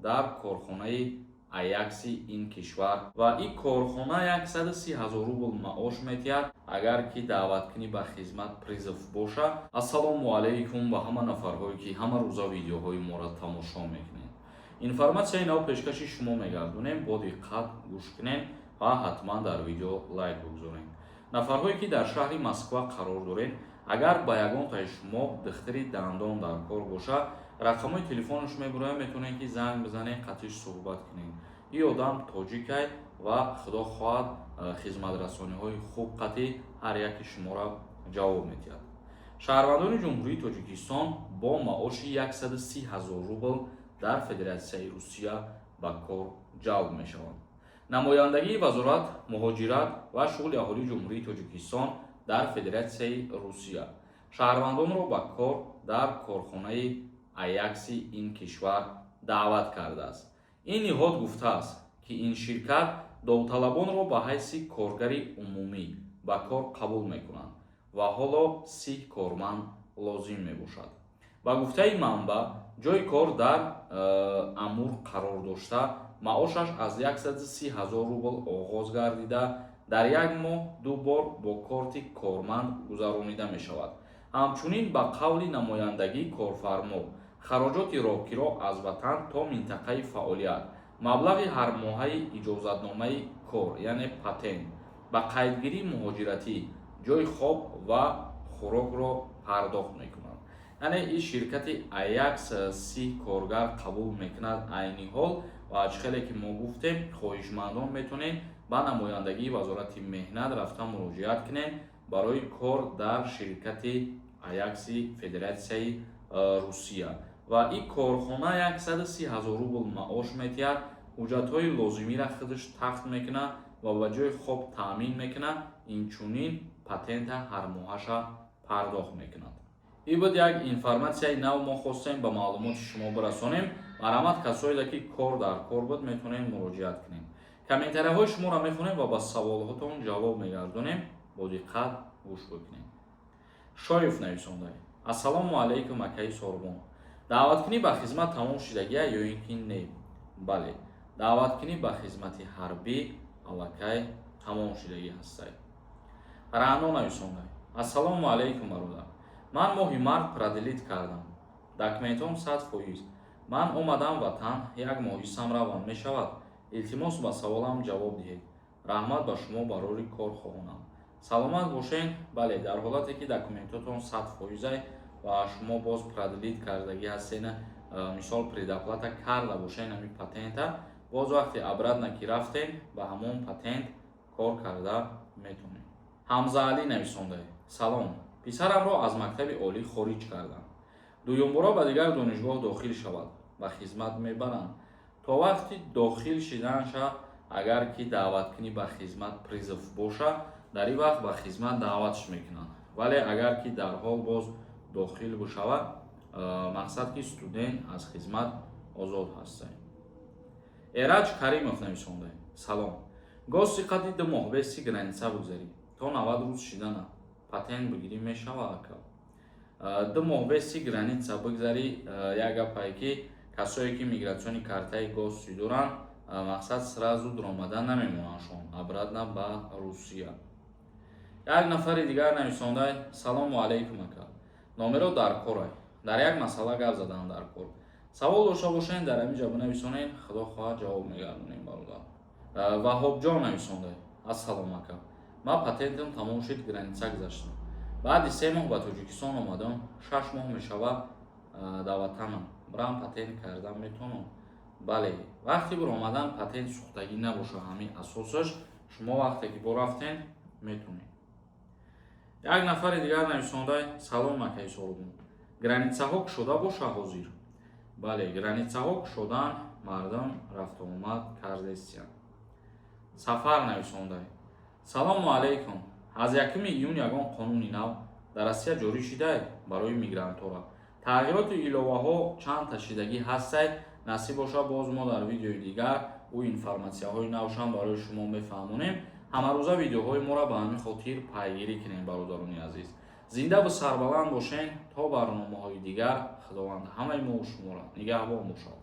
Дар корхонаи Аякси ин кишвар ва ин корхона 130 ҳазор рубл маош метиҳад, агар ки даъваткунӣ ба хизмат, призыв боша. Ассалому алайкум ба ҳама нафарҳое, ки ҳама рӯза видеоҳои моро тамошо мекунед. Информатсияи нав пешкаши шумо мегардонем, бо диққат гӯш кунед ва ҳатман дар видео лайк бигузоред. Нафарҳое, ки дар шаҳри Москва қарор доред, агар ба ягонтаи шумо духтури дандон дар кор боша, рақамҳои телефонаш мебуроям, метавонед, ки занг бизанед, қатиш суҳбат кунед. Ин одам тоҷикай ва, худо хоҳад, хизматрасониҳои хуб қатъи ҳар яки шуморо ҷавоб медиҳад. Шаҳрвандони Ҷумҳурии Тоҷикистон бо маоши 130 ҳазор рубл дар Федератсияи Русия ба кор ҷалб мешаванд. Намояндагии Вазорат муҳоҷират ва шуғли аҳолии Ҷумҳурии Тоҷикистон дар Федератсияи Русия шаҳрвандонро ба кор дар корхонаи Аякси ин кишвар даъват кардааст. Ин ниҳод гуфтааст, ки ин ширкат довталабонро ба ҳайси коргари умумӣ ба кор қабул мекунанд ва ҳоло 30 корманд лозим мебошад. Ба гуфтаи манбаъ, ҷойи кор дар Амур қарор дошта, маошаш аз 130 ҳазор рубл оғоз гардида, дар як моҳ ду бор бо корти корманд гузаронида мешавад. Ҳамчунин, ба қавли намояндагӣ, корфармо хароҷоти роҳкиро аз ватан то минтақаи фаъолият, маблағи ҳармоҳаи иҷозатномаи кор, яъне патент, ба қайдгирии муҳоҷиратӣ, ҷойи хоб ва хӯрокро пардохт мекунад. Яъне ин ширкати Аякс 30 коргар қабул мекунад айни ҳол ва чӣ хеле ки мо гуфтем, хоҳишмандон метавонед ба намояндагии Вазорати меҳнат рафта муроҷиат кунед барои кор дар ширкати Аякси Федератсияи Русия. Ва ин корхона 130 ҳазор рубл маош метиҳад, ҳуҷҷатҳои лозимиро худаш тахт мекунад ва ба ҷои хоб таъмин мекунад, инчунин патента ҳармоҳаша пардохт мекунад. Ин буд як информатсияи нав, мо хостем ба маълумоти шумо бирасонем. Марҳамат, касоеда ки кор дар кор буд, метавонем муроҷиат кунем. Комментарияҳои шуморо мехонем ва ба саволҳотон ҷавоб мегардонем, бо диққат гӯш бикунем. Шоев нависонда: «Ассалому алайкум, акаи Сорбон, даъваткунӣ ба хизмат тамом шудагия ё ин ки не?» Бале, даъваткунӣ ба хизмати ҳарбӣ аллакай тамом шудагӣ ҳастай. Раъно нависонда: «Ассалому алайкум, бародар, ман моҳи март продлить кардам, документом 100%, ман омадам ватан, як моҳисам равам мешавад? Илтимос, ба саволам ҷавоб диҳед. Раҳмат ба шумо, барори кор хоҳонам, саломат бошед.» Бале, дар ҳолате ки документотон 100 фоизай ва шумо боз продлить кардагӣ ҳастед, мисол, предоплата карда бошед ҳами патента, боз вақте обратно ки рафтем, ба ҳамон патент кор карда метавонем. Ҳамзаалӣ нависонда: «Салом, писарамро аз мактаби олӣ хориҷ кардам, дуюмбора ба дигар донишгоҳ дохил шавад, ба хизмат мебаранд? То вақти дохил шиданаша, агар ки даъваткунӣ ба хизмат, призыв боша, дар ин вақт ба хизмат даъватш мекунанд, вале агар ки дарҳол боз дохил бишавад, мақсад ки студент аз хизмат озод ҳастанд.» Эраҷ Каримов нависонда: «Салом, гости қадди 2 моҳ бести граница бигзарӣ, то 90 рӯз шидана патент бигирӣ мешава, ака?» 2 моҳ бести граница бигзарӣ, як гапае ки касое ки миграционный картаи гости доранд, мақсад, сразу дуромада намемонандшон обратно ба Русия. Як нафари дигар нависонда: «Салому алайкум, ака, номеро дар корай, дар як масъала гап задан дар кор. Савол дошта бошед, дар ҳамин ҷо бинависонед, худо хоҳад, ҷавоб мегардонем, бародар.» Ваҳобҷон нависонда: «Ассалом, ака, ман патентам тамом шуд, граница гузаштам, баъди 3 моҳ ба Тоҷикистон омадам, 6 моҳ мешавад дар ватанам, бирам патент кардан метавонам?» Бале, вақти биромадан патент сӯхтагӣ набоша, ҳамин асосаш шумо вақте ки борафтен, метавонед. Як нафари дигар нависонда: «Салом, акаи Сорбон, границаҳо кушода боша ҳозир?» Бале, границаҳо кушодан, мардум рафтуомад кардестиянд. Сафар нависонда: «Салому алайкум, аз 1 июн ягон қонуни нав дар Россия ҷорӣ шидай? Барои мигрантҳоро тағйироту иловаҳо чанд ташидагӣ ҳастай?» Насиб боша, боз мо дар видеои дигар ӯ информатсияҳои навшам барои шумо мефаҳмонем. Ҳамарӯза видеоҳои моро ба ҳамин хотир пайгирӣ кунем. Бародарони азиз, зиндаву сарбаланд бошен то барномаҳои дигар. Худованд ҳамаи мову шуморо нигаҳбон бошад.